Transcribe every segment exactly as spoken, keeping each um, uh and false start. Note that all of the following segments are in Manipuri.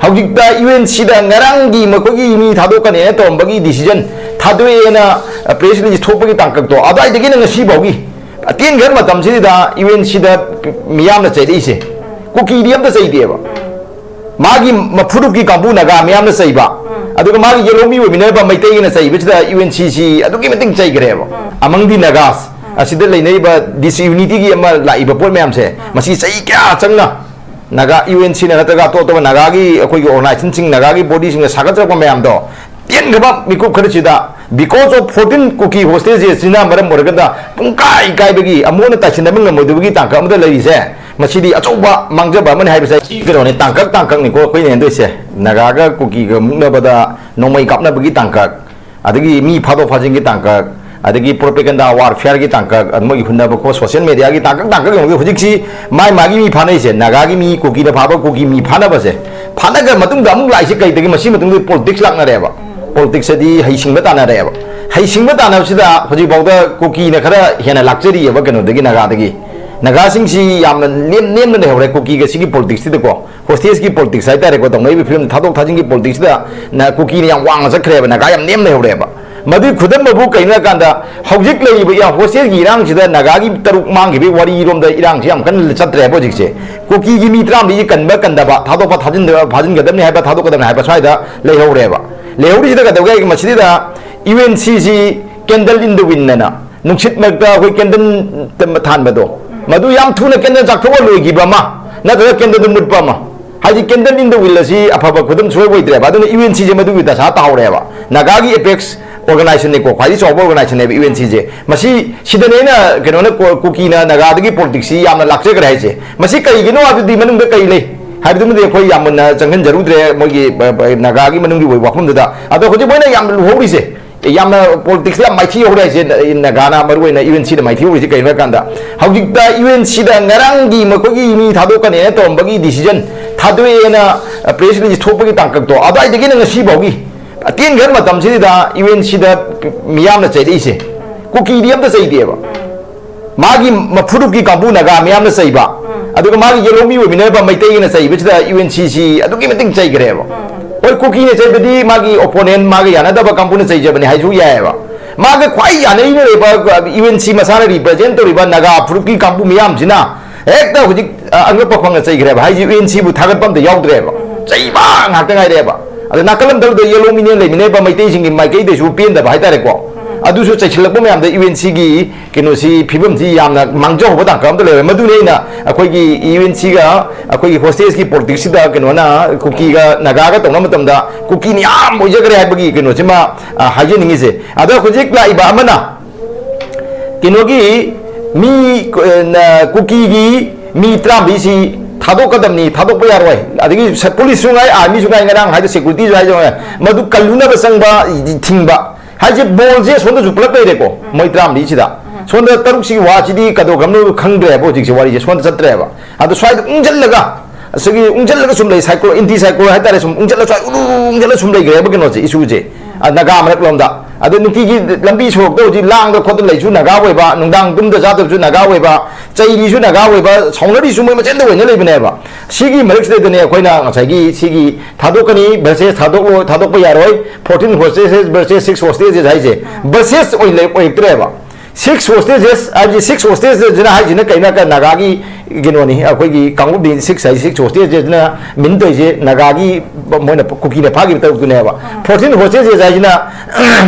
ꯍꯧꯖꯤꯛꯇ ꯌꯨ ꯑꯦꯟ ꯁꯤꯗ ꯉꯔꯥꯡꯒꯤ ꯃꯈꯣꯏꯒꯤ ꯃꯤ ꯊꯥꯗꯣꯛꯀꯅꯦꯅ ꯇꯧꯔꯝꯕꯒꯤ decision, ꯊꯥꯗꯣꯛꯑꯦꯅ press release ꯊꯣꯛꯄꯒꯤ ꯇꯥꯡꯀꯛꯇꯣ, ꯑꯗꯨꯋꯥꯏꯗꯒꯤꯅ ꯉꯁꯤ ꯐꯥꯎꯒꯤ ꯑꯇꯦꯟꯈꯔ ꯃꯇꯝꯁꯤꯗ ꯌꯨ ꯑꯦꯟ ꯁꯤꯗ ꯃꯤꯌꯥꯝꯅ ꯆꯩꯔꯛꯏꯁꯦ, ꯀꯨꯀꯤꯗꯤ ꯑꯝꯇ ꯆꯩꯗꯦꯕ꯫ ꯃꯥꯒꯤ ꯃꯐꯨꯔꯨꯞꯀꯤ ꯀꯥꯡꯕꯨ ꯅꯥꯒꯥ ꯃꯤꯌꯥꯝꯅ ꯆꯩꯕ, ꯑꯗꯨꯒ ꯃꯥꯒꯤ ꯌꯦꯜꯍꯧꯃꯤ ꯑꯣꯏꯃꯤꯟꯅꯔꯕ ꯃꯩꯇꯩꯒꯤꯅ ꯆꯩꯕꯁꯤꯗ ꯌꯨ ꯑꯦꯟ ꯁꯤꯁꯤ ꯑꯗꯨꯛꯀꯤ ꯃꯇꯤꯛ ꯆꯩꯈ꯭ꯔꯦꯕ꯫ Among the Nagas ꯑꯁꯤꯗ ꯂꯩꯅꯔꯤꯕ disunityꯒꯤ ꯑꯃ ꯂꯥꯛꯏꯕ ꯄꯣꯠ ꯃꯌꯥꯝꯁꯦ, ꯃꯁꯤ ꯆꯍꯤ ꯀꯌꯥ ꯆꯪꯅ ꯅꯥꯒꯥ ꯌꯨ ꯑꯦꯟ ꯁꯤꯅ ꯅꯠꯇ꯭ꯔꯒ ꯑꯇꯣꯞ ꯑꯇꯣꯞꯄ ꯅꯥꯒꯥꯒꯤ ꯑꯩꯈꯣꯏꯒꯤ organizationꯁꯤꯡ, ꯅꯥꯒꯥꯒꯤ bodyꯁꯤꯡꯅ ꯁꯥꯒꯠꯆꯔꯛꯄ ꯃꯌꯥꯝꯗꯣ, ꯇꯦꯟꯈ꯭ꯔꯕ ꯃꯤꯀꯨꯞ ꯈꯔꯁꯤꯗ because of fourteen Kuki hostageꯁꯤꯅ ꯃꯔꯝ ꯑꯣꯏꯔꯒ ꯄꯨꯡꯀꯥꯏ ꯀꯥꯏꯕꯒꯤ, ꯑꯃꯨꯛ ꯍꯟꯅ ꯇꯥꯏꯁꯤꯟꯅꯕ ꯉꯝꯃꯣꯏꯗꯕꯒꯤ ꯇꯥꯡꯀꯛ ꯑꯃꯗ ꯂꯩꯔꯤꯁꯦ, ꯃꯁꯤꯗꯤ ꯑꯆꯧꯕ ꯃꯥꯡꯖꯕ ꯑꯃꯅꯤ ꯍꯥꯏꯕꯁꯦ꯫ ꯁꯤ ꯀꯩꯅꯣꯅꯦ, ꯇꯥꯡꯀꯛ ꯇꯥꯡꯀꯛꯅꯤꯀꯣ ꯑꯩꯈꯣꯏꯅ ꯌꯦꯡꯗꯣꯏꯁꯦ꯫ ꯅꯥꯒꯥꯒ ꯀꯨꯀꯤꯒ ꯃꯨꯛꯅꯕꯗ ꯅꯣꯡꯃꯩ ꯀꯥꯞꯅꯕꯒꯤ ꯇꯥꯡꯀꯛ, ꯑꯗꯒꯤ ꯃꯤ ꯐꯥꯗꯣꯛ ꯐꯥꯖꯤꯟꯒꯤ ꯇꯥꯡꯀꯛ, ꯑꯗꯒꯤ propaganda warfareꯒꯤ ꯇꯥꯡꯀꯛ, ꯑꯗꯨ ꯃꯣꯏꯒꯤ ꯍꯨꯟꯅꯕ ꯈꯣꯠ social mediaꯒꯤ ꯇꯥꯡꯀꯛ ꯇꯥꯡꯀꯛ ꯌꯦꯡꯉꯨꯗꯤ ꯍꯧꯖꯤꯛꯁꯤ ꯃꯥꯏ ꯃꯥꯒꯤ ꯃꯤ ꯐꯥꯅꯩꯁꯦ, ꯅꯥꯒꯥꯒꯤ ꯃꯤ, ꯀꯨꯀꯤꯅ ꯐꯥꯕ ꯀꯨꯀꯤ ꯃꯤ ꯐꯥꯅꯕꯁꯦ, ꯐꯥꯅꯈ꯭ꯔ ꯃꯇꯨꯡꯗ ꯑꯃꯨꯛ ꯂꯥꯛꯏꯁꯦ ꯀꯩꯗꯒꯤ? ꯃꯁꯤ ꯃꯇꯨꯡꯗ politics ꯂꯥꯛꯅꯔꯦꯕ꯫ Politics ꯑꯗꯤ ꯍꯩꯁꯤꯡꯕ ꯇꯥꯟꯅꯔꯛꯑꯦꯕ꯫ ꯍꯩꯁꯤꯡꯕ ꯇꯥꯟꯅꯕꯁꯤꯗ ꯍꯧꯖꯤꯛꯐꯥꯎꯗ ꯀꯨꯀꯤꯅ ꯈꯔ ꯍꯦꯟꯅ ꯂꯥꯛꯆꯔꯤꯑꯕ ꯀꯩꯅꯣꯗꯒꯤ, ꯅꯥꯒꯥꯗꯒꯤ꯫ ꯅꯥꯒꯥꯁꯤꯡꯁꯤ ꯌꯥꯝꯅ ꯅꯦꯝ-, ꯅꯦꯝꯅ ꯂꯩꯍꯧꯔꯦ ꯀꯨꯀꯤꯒ ꯁꯤꯒꯤ politicsꯁꯤꯗꯀꯣ꯫ Hostageꯀꯤ politics ꯍꯥꯏꯇꯥꯔꯦꯀꯣ, ꯇꯧꯅꯔꯤꯕ ꯐꯤꯕꯝ, ꯊꯥꯗꯣꯛ ꯊꯥꯖꯤꯟꯒꯤ politicsꯁꯤꯗ ꯅ-, ꯀꯨꯀꯤꯅ ꯌꯥꯝ ꯋꯥꯡꯅ ꯆꯠꯈ꯭ꯔꯦꯕ, ꯅꯥꯒꯥ ꯌꯥꯝ ꯅꯦꯝ ꯂꯩꯍꯧꯔꯦꯕ꯫ ꯃꯗꯨꯒꯤ ꯈꯨꯗꯝ ꯑꯗꯨꯕꯨ ꯀꯩꯅꯣ ꯍꯥꯏ ꯀꯥꯟꯗ, ꯍꯧꯖꯤꯛ ꯂꯩꯔꯤꯕ ꯏꯔꯥꯡ, hostageꯀꯤ ꯏꯔꯥꯡꯁꯤꯗ ꯅꯥꯒꯥꯒꯤ ꯇꯔꯨꯛ ꯃꯥꯡꯈꯤꯕꯒꯤ ꯋꯥꯔꯤꯔꯣꯝꯗ ꯏꯔꯥꯡꯁꯤ ꯌꯥꯝ ꯀꯟꯅ ꯆꯠꯇ꯭ꯔꯦꯕ ꯍꯧꯖꯤꯛꯁꯦ꯫ ꯀꯨꯀꯤꯒꯤ ꯃꯤ ꯇꯔꯥꯃꯔꯤꯁꯤ ꯀꯟꯕ ꯀꯟꯗꯕ, ꯊꯥꯗꯣꯛꯄ ꯊꯥꯖꯤꯟꯗꯕ, ꯐꯥꯖꯤꯟꯒꯗꯕꯅꯤ ꯍꯥꯏꯕ, ꯊꯥꯗꯣꯛꯀꯗꯕꯅꯤ ꯍꯥꯏꯕ ꯁ꯭ꯋꯥꯏꯗ ꯂꯩꯍꯧꯔꯦꯕ꯫ ꯂꯩꯍꯧꯔꯤꯁꯤꯗ ꯀꯩꯗꯧꯒꯦ ꯍꯥꯏ, ꯃꯁꯤꯗ ꯌꯨ ꯑꯦꯟ ꯁꯤꯁꯤ candle in the wind ꯍꯥꯏꯅ, ꯅꯨꯡꯁꯤꯠ ꯃꯔꯛꯇ ꯑꯩꯈꯣꯏ candle ꯊꯥꯟꯕꯗꯣ, ꯃꯗꯨ ꯌꯥꯝ ꯊꯨꯅ candle ꯆꯥꯛꯊꯣꯛꯑ ꯂꯣꯏꯈꯤꯕ ꯑꯃ, ꯅꯠꯇ꯭ꯔꯒ candleꯗꯨ ꯃꯨꯠꯄ ꯑꯃ, ꯍꯥꯏꯗꯤ candle in the wind ꯑꯁꯤ ꯑꯐꯕ ꯈꯨꯗꯝ ꯁꯨꯡꯑꯣꯏ ꯑꯣꯏꯗ꯭ꯔꯦꯕ꯫ ꯑꯗꯨꯅ ꯌꯨ ꯑꯦꯟ ꯁꯤꯁꯦ ꯃꯗꯨꯒꯤ ꯗꯁꯥ ꯇꯥꯍꯧꯔꯦꯕ꯫ ꯅꯥꯒꯥꯒꯤ apex organizationꯅꯤꯀꯣ, ꯈ꯭ꯋꯥꯏꯗꯒꯤ ꯆꯥꯎꯕ organizationꯅꯦꯕ ꯌꯨ ꯑꯦꯟ ꯁꯤꯁꯦ꯫ ꯃꯁꯤ, ꯁꯤꯗꯅꯦ ꯑꯩꯅ ꯀꯩꯅꯣꯅ ꯀꯣ-, ꯀꯨꯀꯤꯅ ꯅꯥꯒꯥꯗꯒꯤ politicsꯁꯤ ꯌꯥꯝꯅ ꯂꯥꯛꯆꯈ꯭ꯔꯦ ꯍꯥꯏꯁꯦ꯫ ꯃꯁꯤ ꯀꯩꯒꯤꯅꯣ ꯍꯥꯏꯕꯗꯤ ꯃꯅꯨꯡꯗ ꯀꯩ ꯂꯩ ꯍꯥꯏꯕꯗꯨꯃꯗꯤ ꯑꯩꯈꯣꯏ ꯌꯥꯝ ꯃꯨꯟꯅ ꯆꯪꯁꯤꯟꯖꯔꯨꯗ꯭ꯔꯦ ꯃꯣꯏꯒꯤ, ꯕ-, ꯕ-, ꯅꯥꯒꯥꯒꯤ ꯃꯅꯨꯡꯒꯤ ꯑꯣꯏꯕ ꯋꯥꯐꯝꯗꯨꯗ꯫ ꯑꯗꯣ ꯍꯧꯖꯤꯛ ꯃꯣꯏꯅ ꯌꯥꯝꯅ ꯂꯨꯍꯧꯔꯤꯁꯦ, ꯌꯥꯝꯅ politicsꯇ ꯌꯥꯝ ꯃꯥꯏꯊꯤ ꯍꯧꯔꯦ ꯍꯥꯏꯁꯦ, ꯅ-, ꯅꯥꯒꯥꯅ ꯃꯔꯨꯑꯣꯏꯅ ꯌꯨ ꯑꯦꯟ ꯁꯤꯗ ꯃꯥꯏꯊꯤ ꯍꯧꯔꯤꯁꯦ ꯀꯩꯅꯣ ꯍꯥꯏ ꯀꯥꯟꯗ, ꯍꯧꯖꯤꯛꯇ ꯌꯨ ꯑꯦꯟ ꯁꯤꯗ ꯉꯔꯥꯡꯒꯤ ꯃꯈꯣꯏꯒꯤ ꯃꯤ ꯊꯥꯗꯣꯛꯀꯅꯦꯅ ꯇꯧꯔꯝꯕꯒꯤ decision, ꯊꯥꯗꯣꯛꯑꯦꯅ press release ꯊꯣꯛꯄꯒꯤ ꯇꯥꯡꯀꯛꯇꯣ, ꯑꯗꯨꯋꯥꯏꯗꯒꯤꯅ ꯉꯁꯤ ꯐꯥꯎꯒꯤ ꯑꯇꯦꯟꯈꯔ ꯃꯇꯝꯁꯤꯗ ꯌꯨ ꯑꯦꯟ ꯁꯤꯗ ꯃꯤꯌꯥꯝꯅ ꯆꯩꯔꯛꯏꯁꯦ, ꯀꯨꯀꯤꯗꯤ ꯑꯝꯇ ꯆꯩꯗꯦꯕ꯫ ꯃꯥꯒꯤ ꯃꯐꯨꯔꯨꯞꯀꯤ ꯀꯥꯡꯕꯨ ꯅꯥꯒꯥ ꯃꯤꯌꯥꯝꯅ ꯆꯩꯕ, ꯑꯗꯨꯒ ꯃꯥꯒꯤ ꯌꯦꯜꯍꯧꯃꯤ ꯑꯣꯏꯃꯤꯟꯅꯔꯕ ꯃꯩꯇꯩꯅ ꯆꯩꯕꯁꯤꯗ ꯌꯨ ꯑꯦꯟ ꯁꯤꯁꯤ ꯑꯗꯨꯛꯀꯤ ꯃꯇꯤꯛ ꯆꯩꯈ꯭ꯔꯦꯕ꯫ ꯍꯣꯏ, ꯀꯨꯀꯤꯅ ꯆꯩꯕꯗꯤ ꯃꯥꯒꯤ ꯑꯣꯄꯣꯅꯦꯟ, ꯃꯥꯒ ꯌꯥꯅꯗꯕ ꯀꯥꯡꯕꯨꯅ ꯆꯩꯖꯕꯅꯤ ꯍꯥꯏꯁꯨ ꯌꯥꯏꯑꯕ꯫ ꯃꯥꯒ ꯈ꯭ꯋꯥꯏ ꯌꯥꯅꯔꯤꯅ ꯂꯩꯕ ꯌꯨ ꯑꯦꯟ ꯁꯤ ꯃꯁꯥꯅ ꯔꯤꯄ꯭ꯔꯖꯦꯟ ꯇꯧꯔꯤꯕ ꯅꯥꯒꯥ ꯐꯨꯔꯨꯞꯀꯤ ꯀꯥꯡꯕꯨ ꯃꯤꯌꯥꯝꯁꯤꯅ ꯍꯦꯛꯇ ꯍꯧꯖꯤꯛ, ꯑ, ꯑꯉꯛꯄ ꯐꯪꯅ ꯆꯩꯈ꯭ꯔꯦꯕ꯫ ꯍꯥꯏꯗꯤ ꯌꯨ ꯑꯦꯟ ꯁꯤꯕꯨ ꯊꯥꯒꯠꯄ ꯑꯝꯇ ꯌꯥꯎꯗ꯭ꯔꯦꯕ꯫ ꯆꯩꯕ ꯉꯥꯛꯇ ꯉꯥꯏꯔꯦꯕ꯫ ꯑꯗ ꯅꯥꯀꯜ ꯑꯃꯗ ꯌꯦꯜꯍꯧꯃꯤꯅ ꯂꯩꯃꯤꯟꯅꯔꯤꯕ ꯃꯩꯇꯩꯁꯤꯡꯒꯤ ꯃꯥꯏꯀꯩꯗꯩꯁꯨ ꯄꯦꯟꯗꯕ ꯍꯥꯏꯇꯥꯔꯦꯀꯣ꯫ ꯑꯗꯨꯁꯨ ꯆꯩꯁꯤꯜꯂꯛꯄ ꯃꯌꯥꯝꯗ ꯌꯨ ꯑꯦꯟ ꯁꯤꯒꯤ ꯀꯩꯅꯣꯁꯤ, ꯐꯤꯕꯝꯁꯤ ꯌꯥꯝꯅ ꯃꯥꯡꯖꯍꯧꯕ ꯇꯥꯡꯀꯛ ꯑꯃꯗ ꯂꯩꯔꯦ꯫ ꯃꯗꯨꯅꯤ ꯑꯩꯅ ꯑꯩꯈꯣꯏꯒꯤ ꯌꯨ ꯑꯦꯟ ꯁꯤꯒ ꯑꯩꯈꯣꯏꯒꯤ ꯍꯣꯁꯇꯦꯖꯀꯤ ꯄꯣꯂꯤꯇꯤꯛꯁꯁꯤꯗ ꯀꯩꯅꯣꯅ ꯀꯨꯀꯤꯒ ꯅꯥꯒꯥꯒ ꯇꯧꯅꯕ ꯃꯇꯝꯗ ꯀꯨꯀꯤꯅ ꯌꯥꯝ ꯑꯣꯏꯖꯈ꯭ꯔꯦ ꯍꯥꯏꯕꯒꯤ ꯀꯩꯅꯣꯁꯤꯃ, ꯑ, ꯍꯥꯏꯖꯅꯤꯡꯉꯤꯁꯦ꯫ ꯑꯗꯣ ꯍꯧꯖꯤꯛ ꯂꯥꯛꯏꯕ ꯑꯃꯅ ꯀꯩꯅꯣꯒꯤ ꯃꯤ, ꯑ, ꯀꯨꯀꯤꯒꯤ ꯃꯤ ꯇꯔꯥꯃꯔꯤꯁꯤ ꯊꯥꯗꯣꯛꯀꯗꯕꯅꯤ, ꯊꯥꯗꯣꯛꯄ ꯌꯥꯔꯣꯏ꯫ ꯑꯗꯒꯤ ꯁ-, ꯄꯨꯂꯤꯁꯁꯨ ꯉꯥꯏ, ꯑꯥꯔꯃꯤꯁꯨ ꯉꯥꯏ, ꯉꯔꯥꯡ ꯍꯥꯏꯗꯣ ꯁꯦꯀ꯭ꯌꯨꯔꯤꯇꯤꯁꯨ ꯍꯥꯏꯗꯣ ꯃꯗꯨ ꯀꯜꯂꯨꯅꯕ ꯆꯪꯕ, ꯊꯤꯡꯕ ꯍꯥꯏꯁꯦ꯫ ꯕꯣꯜꯁꯦ ꯁꯣꯝꯗꯁꯨ ꯄꯨꯂꯞ ꯂꯩꯔꯦꯀꯣ, ꯃꯣꯏ ꯇꯔꯥꯃꯔꯤꯁꯤꯗ꯫ ꯁꯣꯝꯗ ꯇꯔꯨꯛꯁꯤꯒꯤ ꯋꯥꯁꯤꯗꯤ ꯀꯗꯧꯈ꯭ꯔꯕꯅꯣ ꯈꯪꯗ꯭ꯔꯦꯕ, ꯍꯧꯖꯤꯛꯁꯦ ꯋꯥꯔꯤꯁꯦ ꯁꯣꯝꯗ ꯆꯠꯇ꯭ꯔꯦꯕ꯫ ꯑꯗꯣ ꯁ꯭ꯋꯥꯏꯗ ꯎꯪꯁꯤꯜꯂꯒ, ꯑꯁꯤꯒꯤ ꯎꯪꯁꯤꯜꯂꯒ ꯁꯨꯝ ꯂꯩ, ꯁꯥꯏꯀ꯭ꯂꯣ, ꯑꯦꯟꯇꯤ ꯁꯥꯏꯀ꯭ꯂꯣꯟ ꯍꯥꯏꯇꯥꯔꯦ, ꯁꯨꯝ ꯎꯪꯁꯤꯜꯂ ꯁ꯭ꯋꯥꯏ ꯎꯔꯨ ꯎꯔꯨ ꯎꯪꯁꯤꯜꯂ ꯁꯨꯝ ꯂꯩꯈ꯭ꯔꯦꯕ ꯀꯩꯅꯣꯁꯦ, ꯏꯁꯨꯁꯦ꯫ ꯑ, ꯅꯥꯒꯥ ꯃꯔꯛꯂꯣꯝꯗ꯫ ꯑꯗꯣ ꯅꯨꯡꯇꯤꯒꯤ ꯂꯝꯕꯤ ꯁꯣꯔꯣꯛꯇ ꯍꯧꯖꯤꯛ ꯂꯥꯡꯗ ꯈꯣꯠꯇꯅ ꯂꯩꯁꯨ ꯅꯥꯒꯥ ꯑꯣꯏꯕ, ꯅꯨꯡꯗꯥꯡ ꯇꯨꯝꯗ ꯆꯥꯗꯕꯁꯨ ꯅꯥꯒꯥ ꯑꯣꯏꯕ, ꯆꯩꯔꯤꯁꯨ ꯅꯥꯒꯥ ꯑꯣꯏꯕ, ꯁꯥꯎꯅꯔꯤꯁꯨ ꯃꯣꯏ ꯃꯁꯦꯟꯗ ꯑꯣꯏꯅ ꯂꯩꯕꯅꯦꯕ꯫ ꯁꯤꯒꯤ ꯃꯔꯛꯁꯤꯗꯩꯗꯅꯦ ꯑꯩꯈꯣꯏꯅ ꯉꯁꯥꯏꯒꯤ ꯁꯤꯒꯤ ꯊꯥꯗꯣꯛꯀꯅꯤ, versus ꯊꯥꯗꯣꯛꯂꯣꯏ, ꯊꯥꯗꯣꯛꯄ ꯌꯥꯔꯣꯏ, fourteen hostages versus six hostages ꯍꯥꯏꯁꯦ versus ꯑꯣꯏꯅ ꯂꯩ-, ꯑꯣꯏꯔꯛꯇ꯭ꯔꯦꯕ꯫ Six hostages ꯍꯥꯏꯕꯗꯤ, six hostagesꯁꯤꯅ ꯍꯥꯏꯁꯤꯅ ꯀꯩꯅꯣ? ꯀ-, ꯅꯥꯒꯥꯒꯤ ꯀꯩꯅꯣꯅꯤ, ꯑꯩꯈꯣꯏꯒꯤ ꯀꯥꯡꯂꯨꯞꯅꯤ꯫ Six ꯍꯥꯏꯁꯤ, six hostagesꯅ ꯃꯤꯟ ꯇꯧꯔꯤꯁꯦ ꯅꯥꯒꯥꯒꯤ, ꯃꯣꯏꯅ ꯀꯨꯀꯤꯅ ꯐꯥꯈꯤꯕ ꯇꯔꯨꯛꯇꯨꯅꯦꯕ꯫ Fourteen hostages ꯍꯥꯏꯁꯤꯅ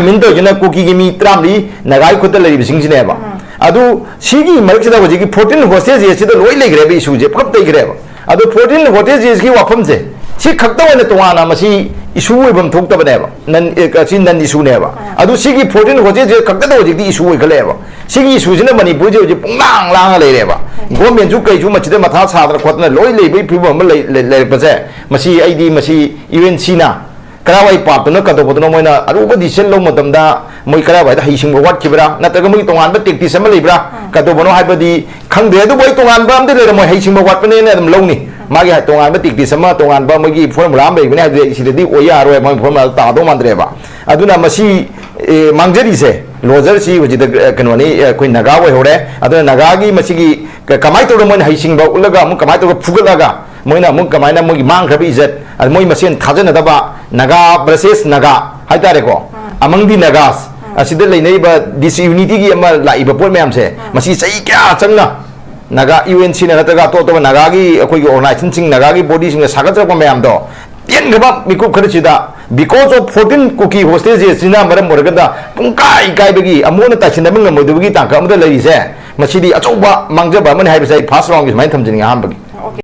ꯃꯤꯟ ꯇꯧꯔꯤꯁꯤꯅ ꯀꯨꯀꯤꯒꯤ ꯃꯤ ꯇꯔꯥꯃꯔꯤ ꯅꯥꯒꯥꯒꯤ ꯈꯨꯠꯇ ꯂꯩꯔꯤꯕꯁꯤꯡꯁꯤꯅꯦꯕ꯫ ꯑꯗꯨ ꯁꯤꯒꯤ ꯃꯔꯛꯁꯤꯗ ꯍꯧꯖꯤꯛꯀꯤ fourteen hostagesꯁꯤꯗ ꯂꯣꯏ ꯂꯩꯈ꯭ꯔꯦꯕ, ꯏꯁꯨꯁꯦ ꯄꯨꯂꯞ ꯂꯩꯈ꯭ꯔꯦꯕ꯫ ꯑꯗꯣ fourteen hostagesꯀꯤ ꯋꯥꯐꯝꯁꯦ ꯁꯤ ꯈꯛꯇ ꯑꯣꯏꯅ ꯇꯣꯉꯥꯟꯅ ꯃꯁꯤ ꯏꯁꯨ ꯑꯣꯏꯐꯝ ꯊꯣꯛꯇꯕꯅꯦꯕ, ꯅꯟ, ꯑꯦ, ꯁꯤ ꯅꯟ ꯏꯁꯨꯅꯦꯕ꯫ ꯑꯗꯨ ꯁꯤꯒꯤ fourteen hostages ꯈꯛꯇꯗ ꯍꯧꯖꯤꯛꯇꯤ ꯏꯁꯨ ꯑꯣꯏꯈꯠꯂꯛꯑꯦꯕ꯫ ꯁꯤꯒꯤ ꯏꯁꯨꯁꯤꯅ ꯃꯅꯤꯄꯨꯔꯁꯦ ꯍꯧꯖꯤꯛ ꯄꯨꯡꯂꯥꯡ ꯂꯥꯡꯉ ꯂꯩꯔꯦꯕ꯫ ꯒꯣꯔꯃꯦꯟꯁꯨ ꯀꯩꯁꯨ ꯃꯁꯤꯗ ꯃꯊꯥ ꯁꯥꯗꯅ ꯈꯣꯠꯇꯅ ꯂꯣꯏ ꯂꯩꯕꯒꯤ ꯐꯤꯕꯝ ꯑꯃ ꯂꯩ-, ꯂꯩ-, ꯂꯩꯔꯛꯄꯁꯦ, ꯃꯁꯤ ꯑꯩꯗꯤ ꯃꯁꯤ ꯌꯨ ꯑꯦꯟ ꯁꯤꯅ ꯀꯔꯥꯏꯋꯥꯏ ꯄꯥꯞꯇꯅꯣ ꯀꯗꯧꯕꯗꯅꯣ ꯃꯣꯏꯅ ꯑꯔꯨꯕ decision ꯂꯧꯕ ꯃꯇꯝꯗ ꯃꯣꯏ ꯀꯔꯥꯏꯋꯥꯏꯗ ꯍꯩꯁꯤꯡꯕ ꯋꯥꯠꯈꯤꯕ꯭ꯔꯥ, ꯅꯠꯇ꯭ꯔꯒ ꯃꯣꯏꯒꯤ ꯇꯣꯉꯥꯟꯕ tactics ꯑꯃ ꯂꯩꯕ꯭ꯔꯥ, ꯀꯗꯧꯕꯅꯣ ꯍꯥꯏꯕꯗꯤ ꯈꯪꯗꯦ꯫ ꯑꯗꯨꯕꯨ ꯑꯩ ꯇꯣꯉꯥꯟꯕ ꯑꯝꯗꯤ ꯂꯩꯔꯝꯃꯣꯏ, ꯍꯩꯁꯤꯡꯕ ꯋꯥꯠꯄꯅꯦꯅ ꯑꯗꯨꯝ ꯂꯧꯅꯤ꯫ ꯃꯥꯒꯤ ꯇꯣꯉꯥꯟꯕ ꯇꯦꯛꯇꯤꯁ ꯑꯃ, ꯇꯣꯉꯥꯟꯕ ꯃꯣꯏꯒꯤ ꯐꯣꯔꯃꯨꯂꯥ ꯑꯃ ꯂꯩꯕꯅꯤ ꯍꯥꯏꯕꯗꯤ ꯁꯤꯗꯗꯤ ꯑꯣꯏ ꯌꯥꯔꯣꯏ, ꯃꯣꯏ ꯐꯣꯔꯃꯨꯂꯥ ꯇꯥꯗꯧ ꯃꯥꯟꯗ꯭ꯔꯦꯕ꯫ ꯑꯗꯨꯅ ꯃꯁꯤ, ꯑꯦ, ꯃꯥꯡꯖꯔꯤꯁꯦ, ꯂꯣꯖꯔꯁꯤ ꯍꯧꯖꯤꯛꯇ, ꯑꯦ, ꯀꯩꯅꯣꯅꯤ, ꯑꯦ, ꯑꯩꯈꯣꯏ ꯅꯥꯒꯥ ꯑꯣꯏꯍꯧꯔꯦ꯫ ꯑꯗꯨꯅ ꯅꯥꯒꯥꯒꯤ ꯃꯁꯤꯒꯤ ꯀ-, ꯀꯃꯥꯏꯅ ꯇꯧꯔꯒ ꯃꯣꯏꯅ ꯍꯩꯁꯤꯡꯕ ꯎꯠꯂꯒ ꯑꯃꯨꯛ ꯀꯃꯥꯏꯅ ꯇꯧꯔꯒ ꯐꯨꯒꯠꯂꯒ ꯃꯣꯏꯅ ꯑꯃꯨꯛ ꯀꯃꯥꯏꯅ ꯃꯣꯏꯒꯤ ꯃꯥꯡꯈ꯭ꯔꯕ ꯏꯖꯠ, ꯑꯗ ꯃꯣꯏ ꯃꯁꯦꯟ ꯊꯥꯖꯅꯗꯕ, ꯅꯥꯒꯥ ꯚꯔꯁꯦꯁ ꯅꯥꯒꯥ ꯍꯥꯏꯇꯥꯔꯦꯀꯣ, ꯑꯃꯪꯗꯤ ꯅꯥꯒꯥꯁ ꯑꯁꯤꯗ ꯂꯩꯅꯔꯤꯕ ꯗꯤꯁꯌꯨꯅꯤꯇꯤꯒꯤ ꯑꯃ ꯂꯥꯛꯏꯕ ꯄꯣꯠ ꯃꯌꯥꯝꯁꯦ, ꯃꯁꯤ ꯆꯍꯤ ꯀꯌꯥ ꯆꯪꯅ ꯅꯥꯒꯥ ꯌꯨ ꯑꯦꯟ ꯁꯤꯅ ꯅꯠꯇ꯭ꯔꯒ ꯑꯇꯣꯞ ꯑꯇꯣꯞꯄ ꯅꯥꯒꯥꯒꯤ ꯑꯩꯈꯣꯏꯒꯤ ꯑꯣꯔꯒꯅꯥꯏꯖꯦꯁꯟꯁꯤꯡ, ꯅꯥꯒꯥꯒꯤ ꯕꯣꯗꯤꯁꯤꯡꯅ ꯁꯥꯒꯠꯆꯔꯛꯄ ꯃꯌꯥꯝꯗꯣ ꯇꯦꯟꯈ꯭ꯔꯕ ꯃꯤꯀꯨꯞ ꯈꯔꯁꯤꯗ, because of fourteen Kuki hostagesꯁꯤꯅ ꯃꯔꯝ ꯑꯣꯏꯔꯒ ꯄꯨꯡꯀꯥꯏ ꯀꯥꯏꯕꯒꯤ ꯑꯃꯨꯛ ꯍꯟꯅ ꯇꯥꯁꯤꯟꯅꯕ ꯉꯝꯃꯣꯏꯗꯕꯒꯤ ꯇꯥꯡꯀꯛ ꯑꯃꯗ ꯂꯩꯔꯤꯁꯦ, ꯃꯁꯤꯗꯤ ꯑꯆꯧꯕ ꯃꯥꯡꯖꯕ ꯑꯃꯅꯤ ꯍꯥꯏꯕꯁꯦ ꯑꯩ ꯐꯥꯔꯁ ꯔꯥꯎꯟꯒꯤ ꯁꯨꯃꯥꯏꯅ ꯊꯝꯖꯅꯤꯡꯉꯤ ꯑꯍꯥꯟꯕꯒꯤ꯫